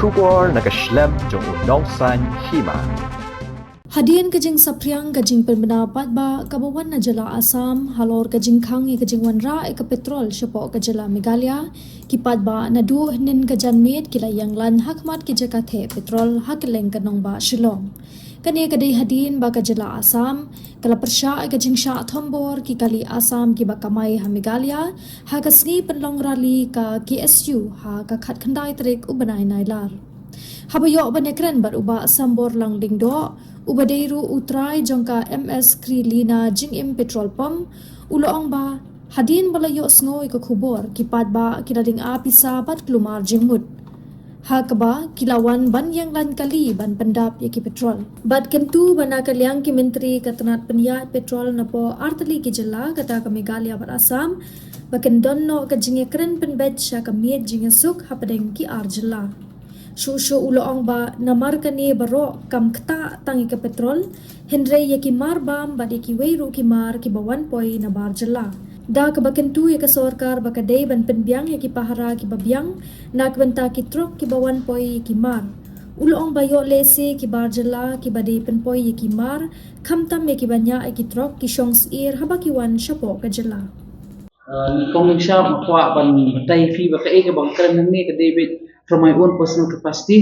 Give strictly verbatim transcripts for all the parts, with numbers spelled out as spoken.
Khubor na ka shlem jong u nongsaiñ hima. Hadien ka jingsaphriang ka jingpynbna paidbah kaba wan na jylla Assam halor ka jingkhang ïa ka jingwanrah ïa ka petrol shapoh ka jylla Meghalaya, ki paidbah naduh hynnin ka janmiet ki la ïeng lain ha khmat ki jaka theh petrol ha kylleng ka nongbah Shillong. Kane ka dei hadien ba ka jylla Assam ka la pyrshah ïa ka jingshah thombor ki kali Assam kiba kamai ha Meghalaya ha ka sngi pynlong rali ka K S U ha ka khatkhyndai tarik u bnai Nailar. Haba ïoh ban ïakren bad u Bah Samborlang Lyngdoh, uba dei ruh u trai jong ka M S Krilina Jingim Petrol Pump, u la ong ba hadien ba la ïohsngew ïa ka khubor, ki paidbah ki la ding ap pisa bad kulmar jingmut, ha kaba ki la wan ban ïeng lain kali ban pyndap ïa ki petrol. Bad kyntu ba na ka liang ki myntri ka tnat pynïaid petrol napoh artylli ki jylla, kata ka Meghalaya bad Assam, ba kin don noh ka jingïakren pynbeit sha ka miej jingïasuk hapdeng ki ar jylla. Shuh shuh u la ong ba namar kane baroh kam ktah tang ïa ka petrol, hynrei ïa ki mar bam bad ïa kiwei ruh ki mar kiba wan poi na bar jylla. Da kaba kyntu ïa ka sorkar ba ka dei ban pynbiang ïa ki pahara kiba biang na ka bynta ki trok kiba wan poi ïa ki mar. U la ong ba ïoh lehse ki bar jylla kiba dei pynpoi ïa ki mar, khamtam ïa kiba ñiah ïa ki trok, ki shong syier haba ki wan shapoh ka jylla. Uh, nyngkong nyngshap nga kwah ban batai ïa phi ba kaei kaba nga kren hangne ka dei beit from my own personal capacity.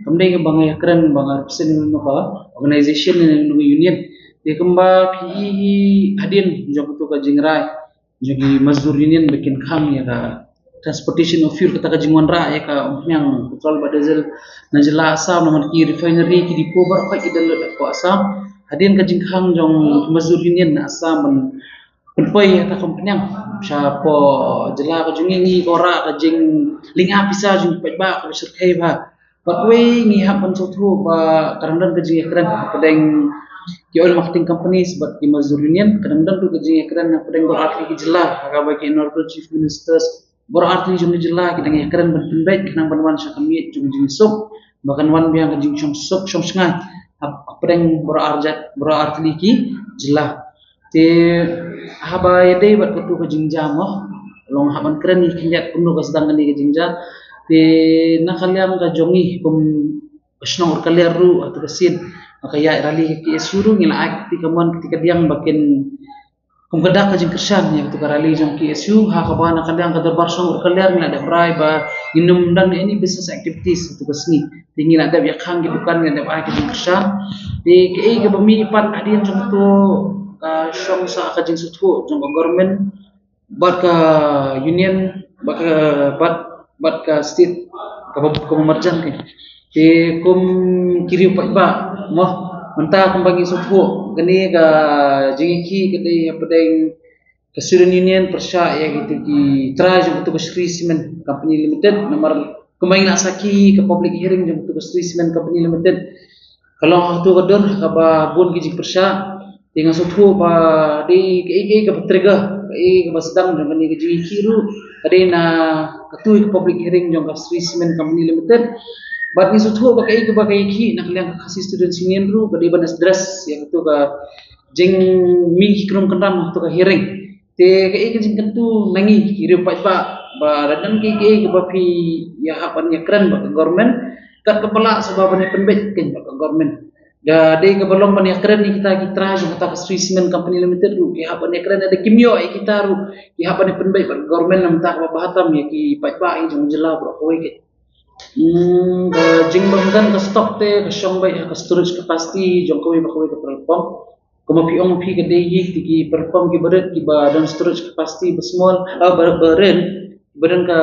Kam dei kaba nga ïakren ba nga represent ïa no ka organization ne no ka union. Te kumba phi i hadien jong kato ka jingrai jong ki Mazdoor Union ba kin khang ïa ka transportation of fuel, kata ka jingwanrah ïa ka umphniang petrol bad diesel na jylla Assam, namar ki refinery, ki depot baroh ki don lut hapoh Assam. Hadien ka jingkhang jong ki Mazdoor Union na Assam ban pynpoi ïa kata ka umphniang shapoh jylla ka jong ngi, ngi kwah rah ka jinglyngngoh pisa jong ki paidbah kaba shyrkhei bha. Bad kawei ngi hap ban sngewthuh ba ka dang don ka jingïakren hapdeng ki oil marketing companies bad ki Mazdoor Union, ka dang don ruh ka jingïakren hapdeng baroh artylli ki jylla, ha kaba ki Honorable Chief Ministers baroh artylli jong ki jylla ki dang ïakren ban pynbeit khnang ban wan sha ka miej jong ka jingsuk, ba kan wan biang ka jingshong suk shong shngaiñ hap-, hapdeng baroh arjat, baroh artylli ki jylla. Te haba ïadei bad kato ka jingjia mo, long hap ban kren ïa khyndiat kumno ka sdang kane ka jingjia. Te na ka liang ka jong ngi kum ka shnong Urkaliar ruh, ha kato ka sien ba ka ïaid rali ka K S U ruh, ngi la ai kti kamon kti kadiang ba kin kum ka dak ka jingkyrshan ïa kato ka rali jong K S U, ha kaba na ka liang ka dorbar shnong Urkaliar ngi la dep rai ba ngin ym don any business activities ha kato ka sngi. Te ngi la dep ïakhang ki dukan, ngi la dep ai ka jingkyrshan. Te kaei kaba mih pat hadien jong kato ka shong sah ka jingsngewthuh jong ka government bad ka union, bad ka, bad, bad ka state kaba, kaba marjan ka. Te kum ki riew paidbah mo, mynta kumba ngi sngewthuh kane ka jingïakhih ka dei hapdeng ka student union pyrshah ïa kito ki trai jong kato ka Shree Cement Company Limited, namar kumba ngi la sakhi ka public hearing jong kato ka Shree Cement Company Limited, ka long ha kato ka dur kaba bun ki jingpyrshah. Te nga sngewthuh ba dei kaei kaei kaba trigger, kaei kaba sdang jong kane ka jingïakhih ruh ka dei na kato ka public hearing jong ka Shree Cement Company Limited. Bad ngi sngewthuh ba kaei kaba ka ïakhih na ka liang ka Khasi Students Union ruh ka dei ban address ïa kato ka jingmih ki kynrum kynram ha kato ka hearing. Te kaei ka jingkyntu na ngi ki riew paidbah ba lada don kiei kiei kiba phi ïa hap ban ïakren bad ka government, kat kaba lah shuwa ban ïa pynbeit keiñ bad ka government. Ka dei kaba long ban ïakren ïa kita ki trai jong kata ka Shree Cement Company Limited ruh ki hap ban ïakren, lada kim ïoh ïa kita ruh ki hap ban ïa pynbeit bad ka government na ka bynta kaba bha tam ïa ki paidbah jong ka jylla baroh kawei keiñ. Hmm, ka jingbymdon ka stock te ka shong beit ha ka storage capacity jong kawei pa kawei ka petrol pump. Kumba phi ong phi, ka dei ïa kito ki petrol pump kiba rit kiba don storage capacity ba small, ah, ba, ba rit, ba don ka,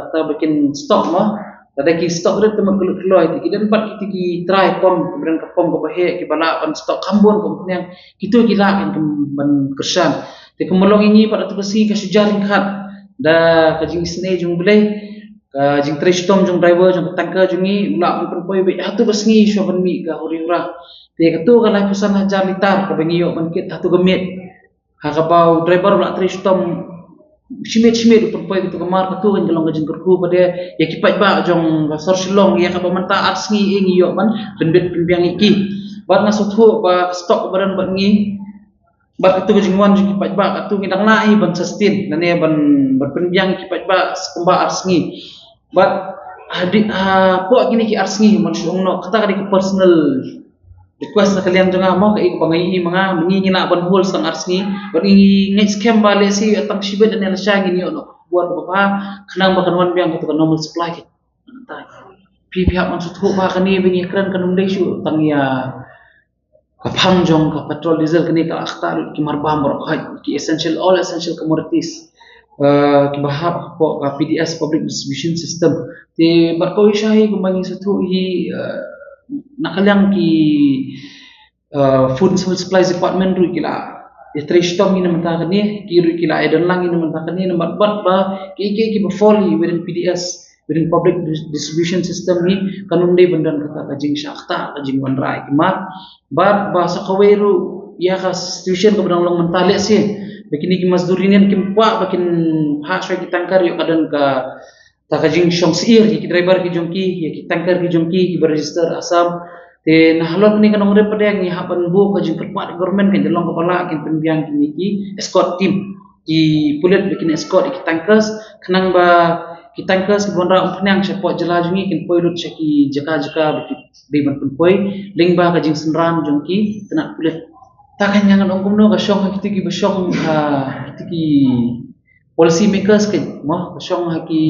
kata ba kin stock mo. Lada ki stock rit te mut ka lut kloi, te ki don pat kito ki trai pump, kiba don ka pump kaba heh, kiba lah ban stock kham bun kum pynïang, kito ki lah ban, ban kyrshan. Te kumba long ïa ngi pat, hato ka sngi ka shu jia ryngkat da ka jingisynei jong U Blei, ka jingtrei shitom jong driver jong ka tanker jong ngi, u lah ban pynpoi beit hato ka sngi shuwa ban mih ka huri hura. Te kato ka laiphew san hajar litar kaba ngi ïoh ban kit hato ka miet, ha kaba u driver u lah trei shitom shimet shimet u pynpoi kato ka mar, kato kan ka long ka jingkyrkhu pat ïa ki paidbah jong ka sor Shillong ïa kaba mynta ar sngi ngi ïoh ban pynbit pynbiang ïa ki. Bad nga sngewthuh ba ka stock ba don bad ngi, bad kato ka jingwan jong ki paidbah, kato ngi dang lah hi ban sustain lane ban, ban pynbiang ïa ki paidbah kumba ar sngi. Bad Hadi, ha, pok kini ki ar sngi, man shu ong no, kata ka dei ka personal request na ka liang jong nga mo, ka ik ba ngi i ma nga, ngi ngi lah ban hold sang ar sngi, ban ngi ngi skhem ba lehse tang shibit ne la sha ngi ni no, buat ba ba, khnang ba kan wan biang ka tu ka normal supply ki. Phi phi hap man shu thuh ba kani ba ngi kren kan um dei shu tang ïa ka phang jong ka petrol, diesel, kane ka akhta ki marbam baroh, ki essential, all essential commodities, eh, ki ba hap hapoh ka P D S, public distribution system. Te bad ko isha hi kumba ngi sa thuh hi, eh, na ka liang ki, eh, Food and Civil Supplies Department ruh ki la ïatrei shitom hi na mynta kane, ki ruh ki la ïadon lang hi na mynta kane, namar bad ba ki ki ki ba fall hi within P D S, within public dis- distribution system hi, kan ym dei ban don kata ka jingshah kata, ka jingwanrah ki mat. Bad ba sa kawei ruh ïa ka situation kaba dang long mynta, lehse ba kini ki Mazdoor Union kim kwah ba kin phah shuwa ki tanker, ïoh ka don kata ka jingshong syiar ïa ki driver ki jong ki, ïa ki tanker ki jong ki, ki ba register Assam. Te na halor kane ka nongrim pat ngi hap ban buh ka jingkyrpad government kan jyllong kaba lah kin pynbiang kini ki escort team, ki pulit ba kin escort ïa ki tankers, khnang ba ki tankers ki ba wanrah umphniang shapoh jylla jong ngi kin poi lut sha ki jaka jaka ba ki dei ban pynpoi lyngba ka jingsynran jong ki tnat pulit. Ta ka ngan ong kumno, ka shong ha kito ki ba shong ha kito ki policy makers ki mo, ka shong ha ki,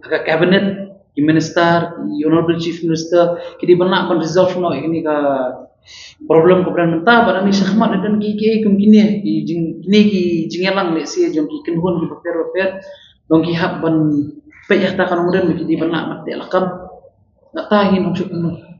ha ka cabinet, ki minister, ki honorable chief minister, ki dei ban lah ban resolve noh ïa kane ka problem ka brand mynta, bad ani shakhmat da don ki ki kum kine ki jing, kine ki jingïalang lehse jong ki kynhun ki bapher bapher, long ki hap ban peit ïa kata ka nongrim, ki dei ban lah ban teh lakam. Kata ngin ong shuh kumno.